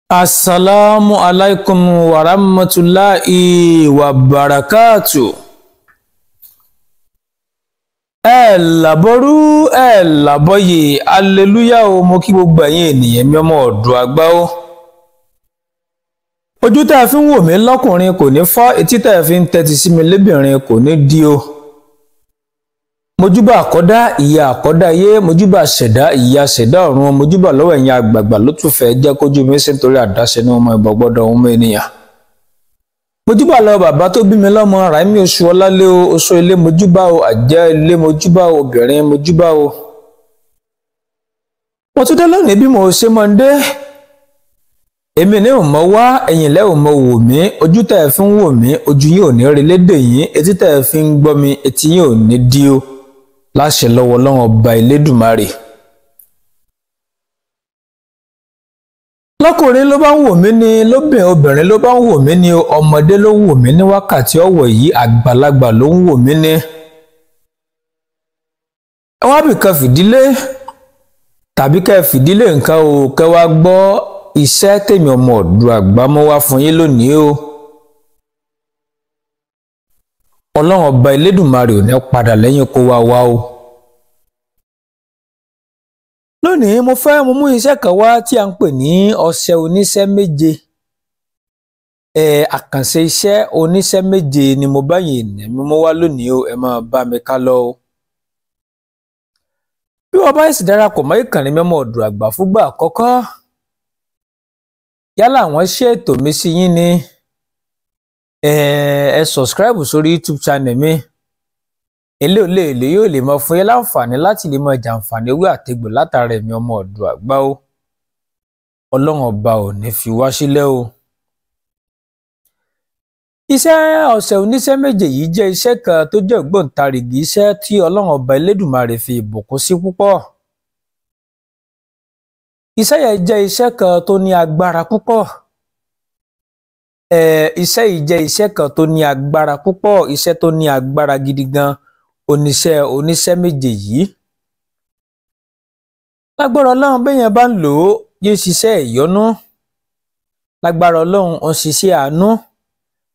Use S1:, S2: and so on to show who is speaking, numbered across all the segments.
S1: Assalamu alaikum wa rahmatulahi wa barakatu. Ẹ làbọrú, ẹ làbọyè, aleluya o. Mo kí gbogbo ẹ̀yin ènìyàn mi, ọmọ ọ̀dọ̀ àgbà o. Ojú tẹ́ ẹ fi ń wò mí lọ́kùnrin kò ní fọ́, etí tẹ́ ẹ fi ń tẹ́tí sí mi lébìnrin kò ní di o. Mojúbà àkọ́dá, ìyá àkọ́dá ayé, mojúbà ṣẹ̀dá, ìyá ṣẹ̀dá ọ̀run, mojúbà lọ́wọ́ ẹ̀yin àgbààgbà ló tún fẹ́ jẹ́ kójú mi sí nítorí àdáṣe ní ọmọ ìbọn gbọ́dọ̀ ọmọ ènìyàn. Mojúbà lọ bàbá tó bí mi lọ́mọ, Ràìmí oṣù ọlálé o, oṣù ilé mojúbà o, àjẹ́ ilé mojúbà o, obìnrin mojúbà o. Mo tún dé lónìí bí mo ṣe máa ń dé. Èmi ní ò mọ wá, ẹ̀yin lẹ́ ò mọ wò mí, ojú tẹ́ ẹ fi ń wò mí, ojú yín ò ní rí lédè yín, etí tẹ́ ẹ fi ń gbọ́ mi, etí yín ò ní dí o. Láṣẹ lọ́wọ́ Ọlọ́run ọba Elédùmarè. Lọ́kùnrin ló bá ń wò mí ni, lóbìnrin obìnrin ló bá ń wò mí ni, ọmọdé ló wò mí ní wákàtí ọ̀wọ̀ yìí, àgbàlagbà ló ń wò mí ni. Ẹ wá bìkan fìdílé tàbí kẹ́ fìdílé nǹkan o, kẹ́ wá gbọ́ iṣẹ́ tèmi ọmọ ọ̀dọ̀ àgbà mọ́ wá fún yín lónìí o. Ọlọ́run ọba Elédùmarè ò ní padà lẹ́yìn kó wá wá o. Lónìí mo fẹ́ mo mú iṣẹ́ kan wá tí a ń pè ní ọṣẹ oníṣẹ́ méje. Àkànṣe iṣẹ́ oníṣẹ́ méje ni mo bá yìí ní mo wá lónìí o, ẹ máa bá mi ká lọ o. Bí wọ́n bá sì darapọ̀ mọ́ ìkànnì Ọmọ Ọ̀dọ̀ Àgbà fúngbà àkọ́kọ́, yálà wọ́n ṣe ètò mi sí yín ni, ẹ subscribe sórí YouTube channel mi. Eléyìí yóò lè máa fún yín láǹfààní láti lè máa jàǹfààní ewé àtegbò látara ẹ̀mí ọmọ ọ̀dọ̀ àgbà o. Ọlọ́run ọba ò ní fi wá sílẹ̀ o. Iṣẹ́ ọṣẹ oníṣẹ́ méje yìí jẹ́ iṣẹ́ kan tó jẹ́ ògbóǹtarìgì iṣẹ́ tí Ọlọ́run ọba Elédùmarè fi ìbùkún sí púpọ̀. Iṣẹ́ yẹn jẹ́ iṣẹ́ kan tó ní agbára púpọ̀. Iṣẹ́ yìí jẹ́ iṣẹ́ kan tó ní agbára púpọ̀, iṣẹ́ tó ní agbára gidi gan, oníṣẹ́ oníṣẹ́ méje yìí. Lágbára Ọlọ́run béèyàn bá ń lò ó, yóò ṣiṣẹ́ ìyọ́nú. Lágbára Ọlọ́run ó ń ṣiṣẹ́ àánú.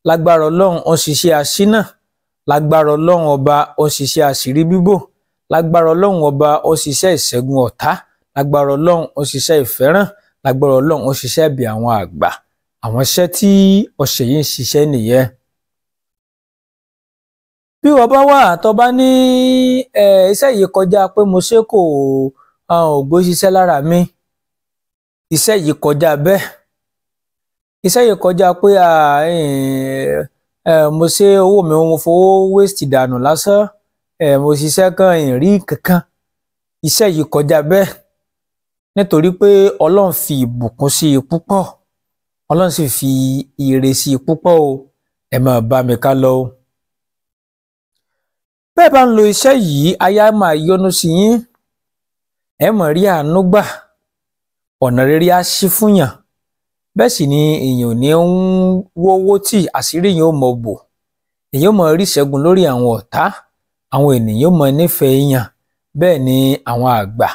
S1: Lágbára Ọlọ́run ó ń ṣiṣẹ́ aṣínà. Lágbára Ọlọ́run ọba ó ń ṣiṣẹ́ àṣírí bíbò. Lágbára Ọlọ́run ọba ó ń ṣiṣẹ́ ìṣẹ́gun ọ̀tá. Lágbára Ọlọ́run ó ń ṣiṣẹ́ ìfẹ́ràn. Lágbára Ọlọ́run ó ń ṣiṣẹ́ bí àwọn àgbà. Àwọn iṣẹ́ tí ọṣẹ yìí ń ṣiṣẹ́ nìyẹn. Bí wọ́n bá wà tó bá ní iṣẹ́ yìí kọjá pé mo ṣe kò ògbó ṣiṣẹ́ lára mi, iṣẹ́ yìí kọjá bẹ́ẹ̀, iṣẹ́ yìí kọjá pé mo ṣe owó mi mo fowó waste dànù lásán, mo ṣiṣẹ́ kan ìrí kankan, iṣẹ́ yìí kọjá bẹ́ẹ̀, nítorí pé Ọlọ́run fi ìbùkún sí i púpọ̀, Ọlọ́run sì fi ire sí i púpọ̀ o. Ẹ máa bá mi ká lọ o. Bẹ́ẹ̀ bá ń lo iṣẹ́ yìí, aya máa yọ́nú sí yín, ẹ máa rí àánú gbà, ọ̀nà rere á ṣí fún yàn, bẹ́ẹ̀ sì ni èèyàn ò ní ń wówó tí àṣírí yẹn ó mọ̀ bò, èèyàn ó máa rí ìṣẹ́gun lórí àwọn ọ̀tá, àwọn ènìyàn ó máa nífẹ̀ẹ́ èèyàn, bẹ́ẹ̀ ni àwọn àgbà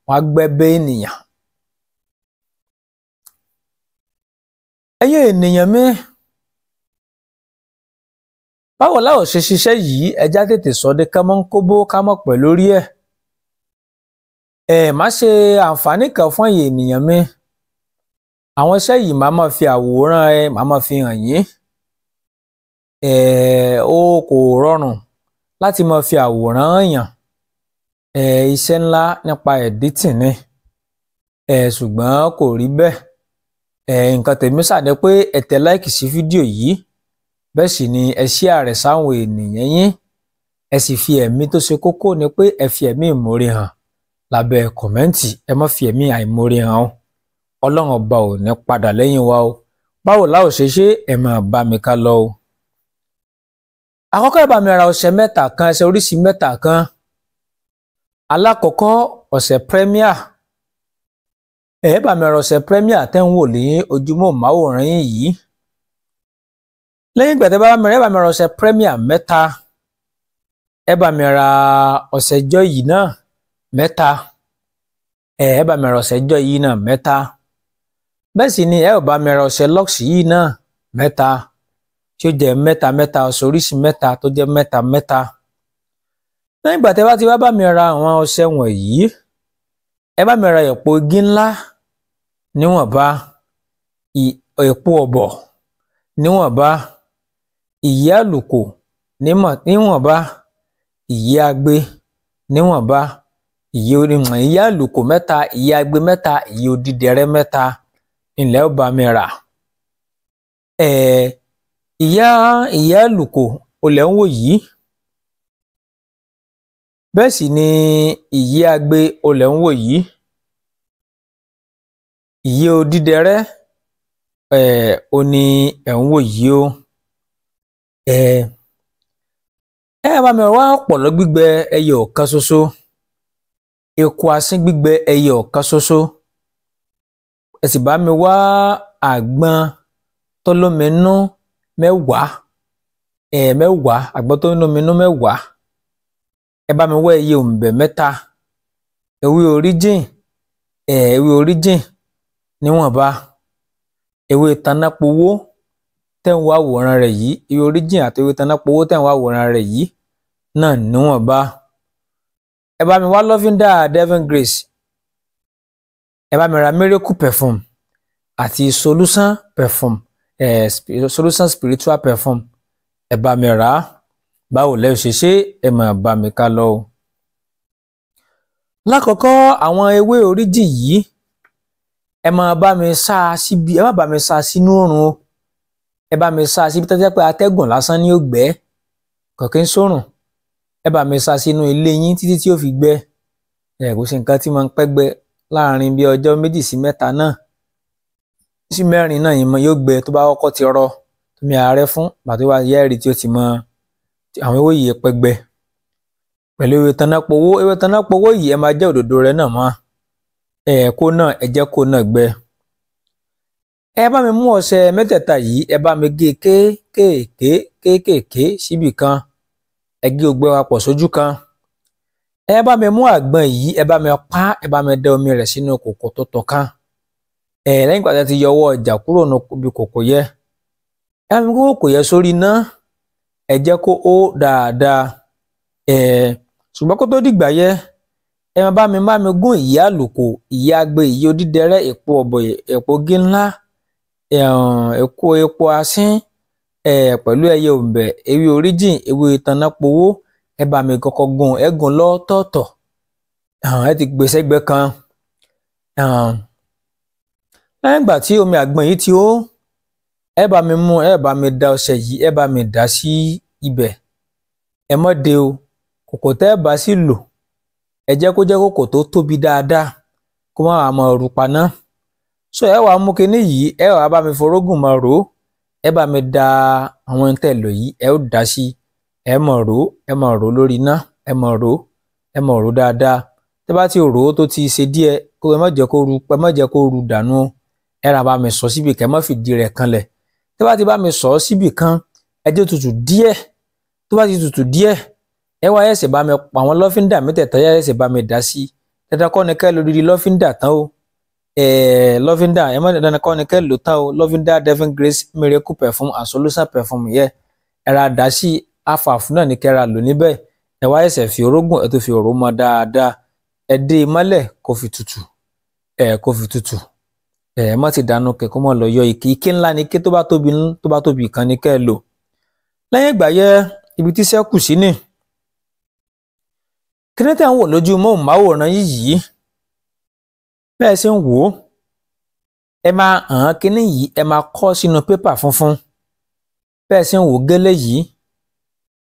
S1: wọ́n á gbẹ́bẹ́ ènìyàn. Ẹ̀yin ènìyàn mi, báwo láò ṣe ṣiṣẹ́ yìí? Ẹja tètè sọ de ká mọ́ ń kóbó ká mọ́ pẹ̀ lórí ẹ̀. Ẹ má ṣe àǹfààní kan fún ẹ̀yin ènìyàn mi. Àwọn iṣẹ́ yìí máa ma fi àwòrán ẹ máa ma fi hàn yín. Ó kò rọrùn láti máa fi àwòrán yàn. Iṣẹ́ ńlá nípa editing ni. Ṣùgbọ́n kò rí bẹ́ẹ̀. Nǹkan tèmi ṣà ni pé ẹ tẹ láìkì sí fídíò yìí, bẹ́ẹ̀ sì ni ẹ share rẹ̀ sáwọn ènìyàn yín, ẹ sì fi ẹ̀mí tó ṣe kókó ni pé ẹ fi ẹ̀mí ìmoore hàn lábẹ́ kọ̀mẹ́ǹtì, ẹ má fi ẹ̀mí àìmoore hàn o. Ọlọ́run ọba ò ní padà lẹ́yìn wa o. Báwo la ò ṣe ṣe, ẹ máa bá mi ká lọ o. Àkọ́kọ́, ẹ bá mi ra ọṣẹ mẹ́ta kan, ọṣẹ oríṣi mẹ́ta kan. Alákọ̀ọ́kọ́, ọṣẹ Premier. Ẹ bá mi ra ọṣẹ Premier tẹ́ ń wò ní ojúmọ́ máwòrán yín yìí. Lẹ́yìn ìgbà tẹ́ bá mi ra, ẹ bá mi ra ọṣẹ Premier mẹ́ta. Ẹ bá mi ra ọṣẹ Joy yìí náà mẹ́ta. Ẹ bá mi ra ọṣẹ Joy yìí náà mẹ́ta. Bẹ́ẹ̀ sì ni ẹ ò bá mi ra ọṣẹ Lux yìí náà mẹ́ta, tí ó jẹ́ mẹ́ta mẹ́ta, ọṣẹ oríṣi mẹ́ta tó jẹ́ mẹ́ta mẹ́ta. Lẹ́yìn ìgbà tẹ́ bá ti wá bá mi ra àwọn ọṣẹ wọ̀nyí, ẹ bá mi ra èpo igi ńlá níwọ̀nba, èpo ọ̀bọ̀ níwọ̀nba, ìyẹ́ àlùkò níwọ̀nba, ìyẹ́ agbe níwọ̀nba, ìyẹ́ àlùkò mẹ́ta, ìyẹ́ agbe mẹ́ta, ìyẹ́ odídẹrẹ́ mẹ́ta ilẹ̀ ó bá mi rà. Ìyẹ́ àlùkò olè ń wò yìí, bẹ́ẹ̀ sì ni ìyẹ́ agbe olè ń wò yìí, ìyẹ́ odídẹrẹ́ òní ẹ̀ ń wò yìí o. Ẹ bá mi wá ọ̀pọ̀lọ́ gbígbẹ ẹyọ ọ̀kan ṣoṣo, eku asín gbígbẹ ẹyọ ọ̀kan ṣoṣo, ẹ sì bá mi wá àgbọn tó lóminú mẹ́wàá, mẹ́wàá, àgbọn tó lóminú mẹ́wàá. Ẹ bá mi wá ẹyẹ òǹbẹ̀ mẹ́ta, ewé oríjìn, ewé oríjìn níwọ̀nba, ewé tanápowó tẹ́ ń wá àwòrán rẹ̀ yìí, ewé oríjìn àti ewé tanápowó tẹ́ ń wá àwòrán rẹ̀ yìí náà níwọ̀nba. Ẹ bá mi wá lọ́fíńdà Devon Grace, ẹ bá mi ra miracle perfume àti solution perfume, solution spiritual perfume, ẹ bá mi rà á. Báwo lẹ ṣe ṣe, ẹ máa bá mi ká lọ o. Lákọ̀ọ́kọ́, àwọn ewé oríjìn yìí ẹ máa bá mi sá síbi, ẹ má bá mi sá sínú oòrùn o. Ẹ bá mi sá síbi tó jẹ́ pé atẹ́gùn lásán ni ó gbẹ, kò kí ń sórùn. Ẹ bá mi sá sínú ilé yín títí tí ó fi gbẹ. Kò sí nǹkan tí máa ń pẹ́ gbẹ láàrin bí ọjọ́ 2 sí 3 náà sí 4 náà yìí yóò gbẹ. Tó bá kọ́kọ́ ti rọ tómi ààrẹ fún pàtó wá yẹ́rì tí ó ti mọ àwọn ewé yìí pẹ́ gbẹ. Pẹ̀lú ewé tanápowó, ewé tanápowó yìí ẹ máa jẹ́ òdòdó rẹ̀ náà mọ́, kó náà ẹ jẹ́ kó náà gbẹ. Ẹ bá mi mú ọṣẹ mẹ́tẹ̀ẹ̀ta yìí, ẹ bá mi gé kéékèèké kéékèèké síbì kan, ẹ gé ògbẹ wa pọ̀ sójú kan. Ẹ bá mi mú àgbọn yìí, ẹ bá mi pa, ẹ bá mi dẹ omi rẹ̀ sínú kòkò tuntun kan. Lẹ́yìn ìgbà tí a ti yọ ọwọ́ ọjà kúrò níbi kòkò yẹ, ẹ bá mi kó kòkò yẹ sórí iná, ẹ jẹ́ kó hó dáadáa. Ṣùgbọ́n kó tó dìgbà yẹ, ẹ máa bá mi gún ìyẹ́ àlùkò, ìyẹ́ agbe, ìyẹ́ odídẹrẹ́, èpo ọ̀bọ̀, èpo igi ńlá, epo asín, pẹ̀lú ẹyẹ òǹbẹ̀, ewé oríjìn, ewé tanápowó. Ẹ bá mi kọ́kọ́ gún, ẹ gún lọ́tọ̀ọ̀tọ̀. Ẹ ti gbé sẹ́gbẹ́ kan. Lẹ́yìn ìgbà tí omi àgbọn yìí ti hó, ẹ bá mi mú, ẹ bá mi da ọṣẹ yìí, ẹ bá mi dà sí ibẹ̀. Ẹ mọ́ de o, kòkò tẹ́ ẹ bá sì lò, ẹ jẹ́ kó jẹ́ kòkò tó tóbi dáadáa, kó má wàá máa ru paná. So ẹ wàá mú kinní yìí, ẹ wàá bá mi forógùn máa rò ó, ẹ bá mi da àwọn tẹ́ lò yìí, ẹ ó dà sí, ẹ máa rò ó, ẹ máa rò ó lórí iná, ẹ máa rò ó, ẹ máa rò ó dáadáa. Tẹ́ bá ti rò ó tó ti ṣe díẹ̀, kó ẹ má jẹ́ kó ru, ẹ má jẹ́ kó ru dànù o. Ẹ rà bá mi sọ síbi kan, ẹ má fìdí rẹ̀ kanlẹ̀. Tẹ́ bá ti bá mi sọ síbi kan, ẹ jẹ́ tutù díẹ̀. Tó bá ti tutù díẹ̀, ẹ wá ẹsẹ̀ bá mi pa àwọn lọ́fíńdà mẹ́tẹ̀ẹ̀ta, ẹ ẹsẹ̀ bá mi dà sí. Dandan kọ́ ni kẹ́ lò dídí lọ́fíńdà tán o. Lọ́fíńdà, ẹ má dandan kọ́ ni kẹ́ lò tán o. Lọ́fíńdà Devon Grace miracle perfume and solution perfume yẹ, ẹ ra dà sí. Afàfù náà ni kẹ́ ra lò níbẹ̀. Ẹ wá ẹsẹ̀ fi orógùn, ẹ tó fi òró mọ́ dáadáa. Ẹ dé e mọ́lẹ̀ kó fi tutù, kó fi tutù. Ẹ má ti dànù kẹ kó mọ́ lọ yọ ike. Ike ńlá ni ike tó bá tóbi, tó bá tóbi kan ni kẹ́ lò. Lẹ́yìn ìgbà yẹ, ibi tí iṣẹ́ kù sí ni. Kíní tẹ́ ń wò lójú móhùnmáwòrán yìí, bẹ́ẹ̀ ṣe ń wò ó, ẹ máa hàn kíní yìí, ẹ máa kọ sínú pépà funfun. Bẹ́ẹ̀ ṣe ń wò gẹ́lẹ́ yìí,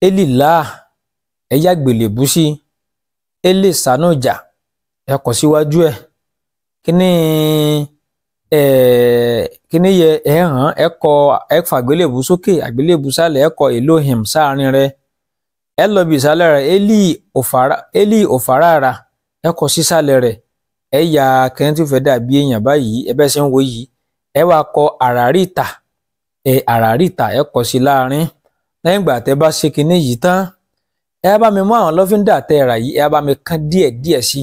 S1: elìlá, ẹ yá gbèlèbú sí, elè sànújà, ẹ kọ síwájú ẹ. Kíní kíní yẹ ẹ hàn, ẹ kọ, ẹ fà àgbélébú sókè, àgbélébú sálẹ̀, ẹ kọ Elohim sáàrin rẹ̀. Ẹ lọ bí ìsàlẹ̀ rẹ̀, Eli òfàràrà, ẹ kọ sísàlẹ̀ rẹ̀. Ẹ ya kẹ́ni tí ó fẹ́ dàbí èèyàn báyìí, ẹ bẹ́ẹ̀ ṣe ń wò yìí. Ẹ wá kọ àràríta, àràríta ẹ kọ sí láàrin. Lẹ́yìn ìgbà tẹ́ bá ṣe kinní yìí tán, ẹ bá mi mú àwọn lọ́fíńdà tẹ́ rà yìí, ẹ bá mi kán díẹ̀ díẹ̀ sí.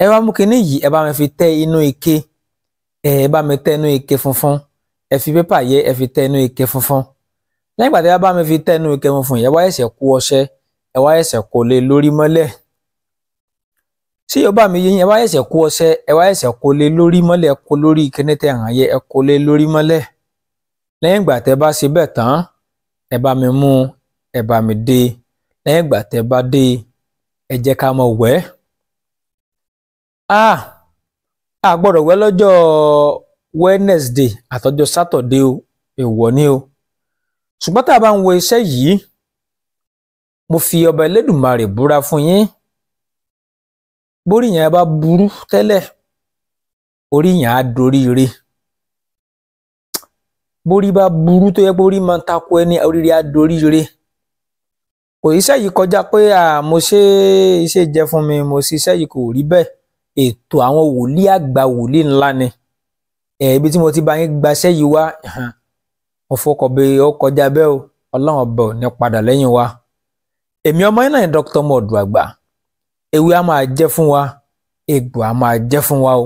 S1: Ẹ wá mú kinní yìí, ẹ bá mi fi tẹ́ inú ike. Ẹ bá mi tẹnu ike funfun, ẹ fi pépà yẹ, ẹ fi tẹnu ike funfun. Lẹ́yìn ìgbà tí ẹ bá mi fi tẹnu ike funfun yẹn, wá ẹsẹ̀ kó ọṣẹ, ẹ wá ẹsẹ̀ kó lé lórí mọ́lẹ̀. Tí yóò bá mi yé yín, ẹ wá ẹsẹ̀ kó ọṣẹ, ẹ wá ẹsẹ̀ kó lé lórí mọ́lẹ̀, ẹ kó lórí kíní tẹ hàn yẹ, ẹ kó lé lórí mọ́lẹ̀. Lẹ́yìn ìgbà tẹ bá ṣe bẹ́ẹ̀ tán, ẹ bá mi mú, ẹ bá mi dé. Lẹ́yìn ìgbà tẹ bá dé, ẹ jẹ́ ká mọ wẹ̀. A gbọ́dọ̀ wẹ̀ lọ́jọ́ Wednesday àtọjọ́ Saturday o, èèwọ̀ ni o. Ṣùgbọ́n tá a bá ń wo iṣẹ́ yìí, mo fi ọba Elédùmarè búra fún yín, bórí yẹn bá burú tẹ́lẹ̀, orí yẹn á dorí ire. Bórí bá burú tó yẹ pé orí máa ń takò ẹni, oríire á dorí ire. Kò iṣẹ́ yìí kọjá pé mo ṣe iṣẹ́ jẹ fún mi, mo ṣe iṣẹ́ yìí, kò rí bẹ́ẹ̀. Ètò àwọn wòlíì àgbà, wòlíì ńlá ni. Ibi tí mo ti bá yín gbaṣẹ́ yìí wá, mo fọkọ̀ bẹ ọ kọjá bẹ́ẹ̀ o. Ọlọ́run ọba ò ní padà lẹ́yìn wa. Èmi ọmọ yín náà ni Dr. Ọmọọ̀dọ̀ Àgbà. Ewé á máa jẹ́ fún wa, egbò á máa jẹ́ fún wa o.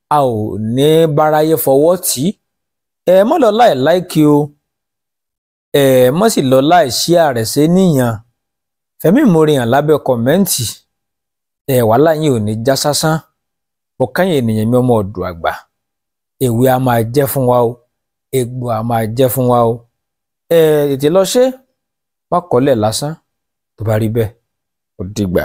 S1: A ò ní báráyé fọwọ́ tì í. Ẹ mọ́ lọ láì láìkí o, ẹ mọ́ sì lọ láì ṣí ààrẹ sí níyàn. Fẹ̀mí ìmoore hàn lábẹ́ kọ̀mẹ́ǹtì. Ẹ wàhálà yín ò ní já sásán. Mo kẹ́yìn ènìyàn mi ọmọ ọ̀dọ̀ àgbà. Ewé á máa jẹ́ fún wa o, egbò á máa jẹ́ fún wa o. Ẹ tètè lọ ṣe, má kọ́lẹ̀ lásán. Tó bá rí bẹ́ẹ̀, ó dìgbà.